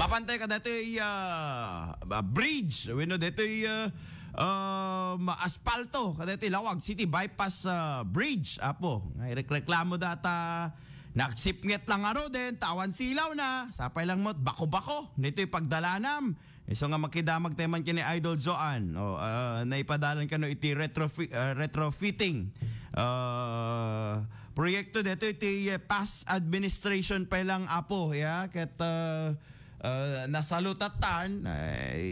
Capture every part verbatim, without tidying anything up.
Mapantay kadatoy, ah, ah, bridge, wenno datoy, ah, um, aspalto, kadatoy Laoag City Bypass, ah, Bridge, Apo. Nga irekreklamo data, nagsipnget lang ngaruden, ta awan silaw na, sapay lang met, bako-bako, datoy pagdalanam. Isu nga makidamag tayo man ken ni Idol Joan. O, ah, naipadalan kano iti retrofi-, ah, retrofitting. Ah, proyekto dito iti, eh, past administration pa lang, Apo, ya. Ket, ah, ah, nasalutatan, ay,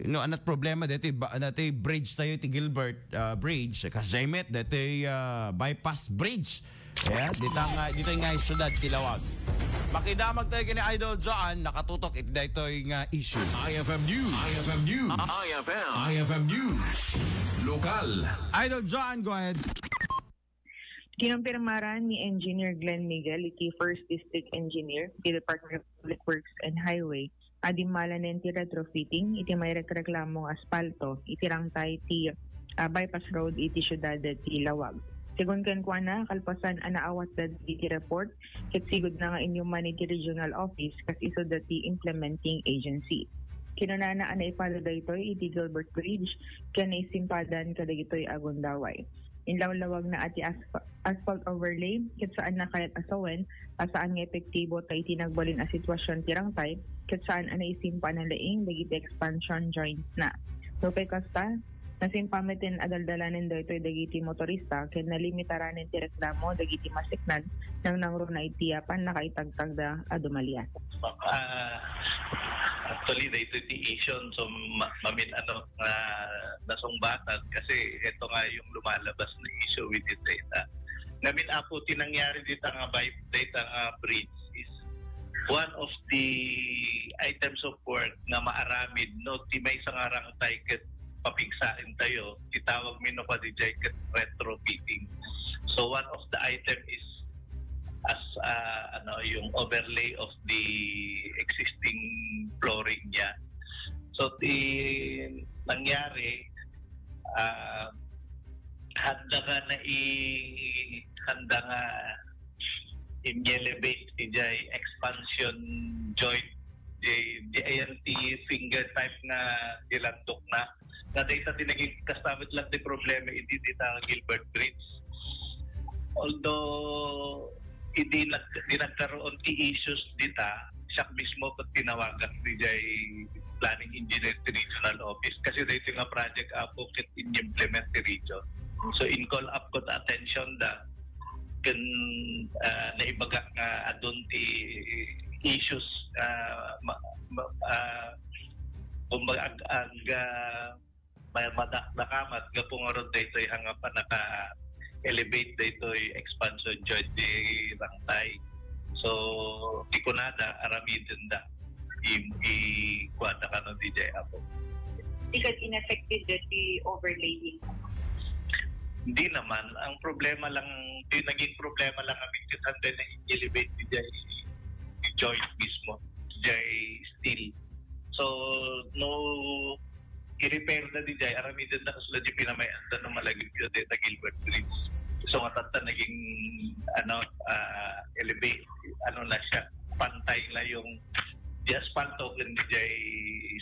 no, anat problema dito, ba, dito bridge tayo, iti Gilbert, ah, Bridge. Kasjay met, dito, ah, bypass bridge. Yeah, dito nga, dito nga yung syudad, Tilawag. Makidamag tayo kini Idol John, nakatutok iti daytoy nga issue. I F M News. I F M News. I F M. I F M News. Lokal. Idol John, go ahead. Kinumpirmaran ni Engineer Glenn Miguel, iti First District Engineer, ti Department of Public Works and Highway, a dimmalanen ti retrofitting iti mairekreklamo nga aspalto iti rangtay ti, ah, bypass road iti siudad ti Lawag. Segun kenkuana, kalpasan a naawatda dagiti report, ket sigud na nga inyuman iti regional office kas isu dati implementing agency. Kinunana a naipalo daytoy iti Gilbert Bridge ken naisimpadan kadagitoy a gundaway. Inlawlawag na a ti asp-, asphalt overlay, ket saan na kayat a sawen, a saan nga epektibo ta iti nagbalin a sitwasyon ti rangtay, ket saan a naisimpa na laeng dagiti expansion joints na. Nupay kasta, nasimpa met a daldalanen daytoy dagiti motorista, ket nalimitaranen ti reklamo dagiti masiknan, nangnangruna iti apan nakaitagtagda a dumalian. Ah, actually, daytoy ti issue, so, ma-, mamin-, ano, nga nasungbatan kasi ito nga yung lumalabas na issue within data. Ngamin, Apo, ti nangyari dita nga by, data nga bridge is one of the items of work nga maaramid, no, ti maysa nga rangtay ket papigsaen tayo, ti tawag mi no kadi jay ket retrofitting. So one of the item is as, ah, ano, yung overlay of the existing flooring niya. So, ti nangyari, ah, handa nga na i-, handa nga i-elevate ti jay expansion joint, di, di ayan ti finger type nga dilandok na. Nga dayta ti naging kastamit lang ti problema idi dita Gilbert Bridge. Although, idi nag-, di nagkaroon ti issues dita, siak mismo ket tinawagak dijay planning engineer ti regional office. Kasi daytoy nga project, Apo, ket in-implement ti region. So, in-call up ko attention da, ken, ah, naibagak nga adun ti issues, ah, ma-, ma-, ah, kumbaga, ag-, ag-, ah, ma-, madakdakamat gapu ngarud daytoy nga panaka-elevate daytoy expansion joint ti rangtay. So, ti kunada, aramidenda. I, i, kuada kano dijay, Apo. Di ket ineffective ti overlaying? Di naman. Ang problema lang, di naging problema lang amin ket handa na i-elevate dijay, di joint mismo, dijay steel. So, no, i-repair na dijay, aramiden na kasla di pinamay-anda no malagip yun, deta Gilbert Bridge. So, nga tatta naging, ano, ah, elevate, ano na siya, pantay na yung di asfalto, kundi dijay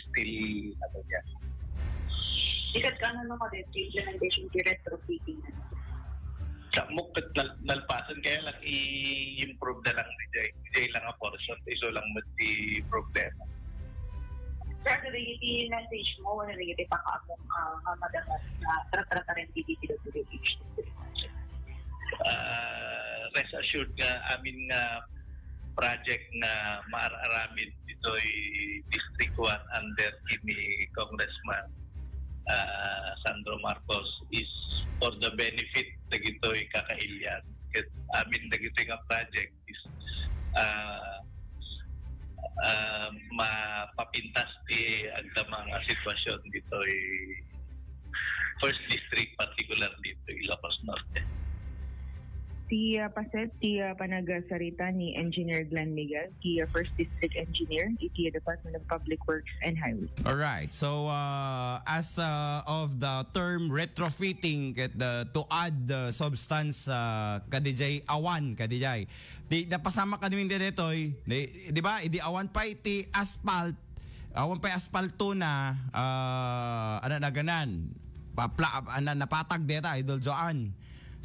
steel, ano niya. Ikat ka ano, no, kadi, implementation ti retrofitting na. Sa mukit nal-, nalpasan, kaya lang i-improve na lang dijay. Dijay lang a portion, iso lang mo ti problema. Sir, ano dagiti message mo, ano dagiti pakaamong, ah, nga madangag nga tratatrata ren dagiti W H? Ah, rest assured nga amin nga project nga maararamid ditoy District one under kini Congressman, ah, Sandro Marcos is for the benefit dagitoy kakailian. Ket amin dagitoy nga project is, ah, ah, mapapintas ti agdama nga sitwasyon ditoy First District, particularly ditoy Ilocos Norte. Ti, ah, paset, ti, ah, panagsarita ni Engineer Glenn Miguel, ti, ah, First District Engineer, iti Department of Public Works and Highways. Alright. So, uh, as, uh, of the term retrofitting, ket the, to add, uh, substance, uh, kadijay awan, kadijay. Di, napasamak kami detoy, di, di ba? Idi awan pa iti asphalt, awan pa asphalto na, ah, ano na ganan? Papla-, ano, napatag deta, Idol Joan.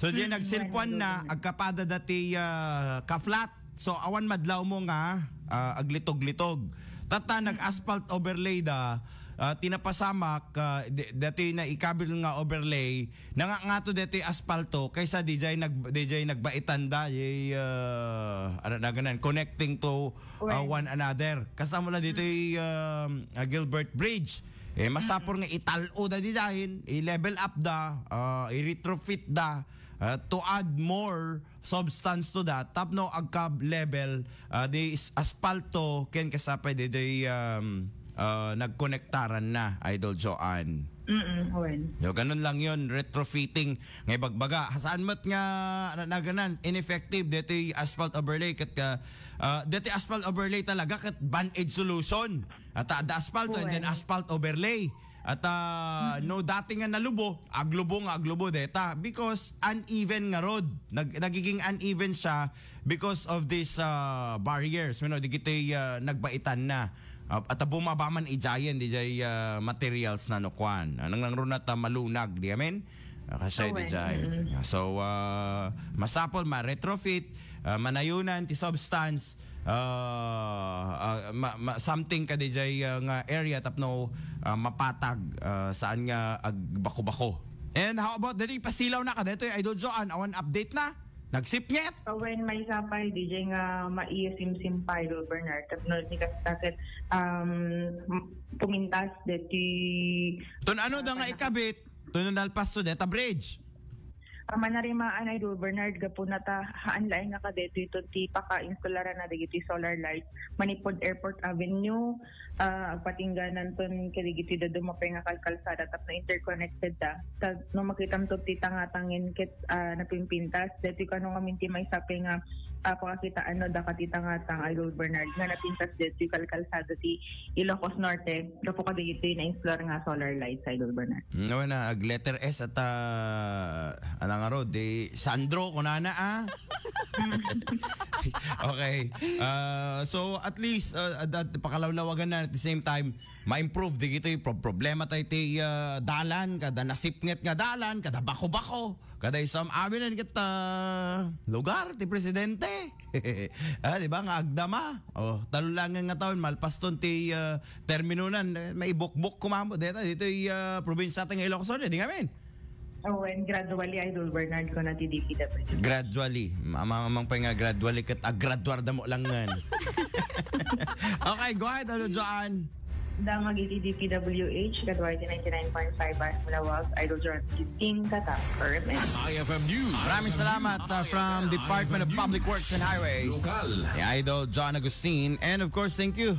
So, di Mm, nagsilpuan na, agkapada dati, ah, ka-flat. So, awan madlaw mo nga, ah, aglitog-litog. Tata, nag-asphalt overlay da, ah, ti napasamak, ah, di-, dati na ikabil nga overlay, nanga-, ngato dati asphalto, kaysa dijay nag-, dijay nagbaitan da, dijay, ah, ano na ganan, connecting to, ah, Well, one another. Kasta mo lang dito, um, ah, Gilbert Bridge. Eh, masapor nga ital-o da didahin, i-level up da, ah, i-retrofit da, ah, to add more substance to that. Tapno agka-level, ah, di is-, asphalto, ken kasapay di, di, um, ah, nagkonektaran na, Idol Joan. Mm-mm, wen. Yo, ganun lang yon, retrofitting. Nga ibagbaga, saan met nga na-, naganan, ineffective, detoy asphalt overlay, ket ka, ah, detoy asphalt overlay talaga, ket band-aid solution. At, ah, the asphalt, and then Wen. asphalt overlay. At, ah, Mm-mm. no, dati nga nalubo, aglubo nga aglubo deta. Because uneven nga road. Nag-, nagiging uneven siya because of these, ah, barriers. You know, di kita, ah, nagbaitan na. Ah, at bumaba man ijayen, dijay, ah, materials na no kwan. Ah, nang, nang runa ta malunag, di amin? Ah, kasi Awen. dijay. Mm-mm. So, ah, masapol, ma-retrofit, ah, manayunan, ti substance, ah, ah, ma-, ma-, something ka dijay, ah, nga area tapno, ah, mapatag, ah, saan nga agbako-bako. And how about dito, ipasilaw na ka dito, Idol Joan, awan update na? Nagsipnget? Awen, may sapay, D J nga maiya simsim pa, Idol Bernard. Tapno ni kastakit, um, pumintas deti Ton ano da nga ikabit? Ton nalpas to deta bridge? Ah, manarimaan, Idol Bernard, gapu na ta, haan laeng nga kadetoy ti paka-installaran na dagiti solar light manipud Airport Avenue, ah, agpatingganan ton kadagiti dadduma pay nga kalkalsada tapno interconnected da. Ta, no makitam to ti tangatangen ket, ah, napimpintas, detoy kano ngamin ti maysa pay nga, ah, pakakitaan no daka ti tangatang, Idol Bernard, nga napintas detoy kalkalsada ti Ilocos Norte, gapu kadagiti na-install nga solar lights, Idol Bernard. No, na, ag letter S at, ah, ano nga ro, di Sandro, kunana, ah. Okay. Ah, so, at least, ah, at, at pakalawlawagan na at the same time, ma-improve, di gito'y pro-, problema tayo ti, ah, dalan, kada nasipnget nga dalan, kada bako-bako, kada isam, amin na kita, lugar, ti presidente. Ah, di ba, nga agdama. Oh, talulangan nga taon, malpaston ti, ah, terminonan, eh, maibukbok kumamo. Deta, dito'y, ah, probinsya tayo nga Ilocos Norte, di ngamin. Oh, and gradually, Idol Bernard, ko na ti D P W. Gradually. Amang, amang pa nga gradually, ket agraduar da mo lang ngan. Okay, go ahead, Idol Joan. Damag iti D P W H, Kaduay ti ninety-nine point five Bas Malawag, Idol Joan fifteen, Katap, R M N. I F M News. Maraming salamat, uh, from Department of Public Works and Highways. Lokal. Ni Idol John Agustin. And of course, thank you.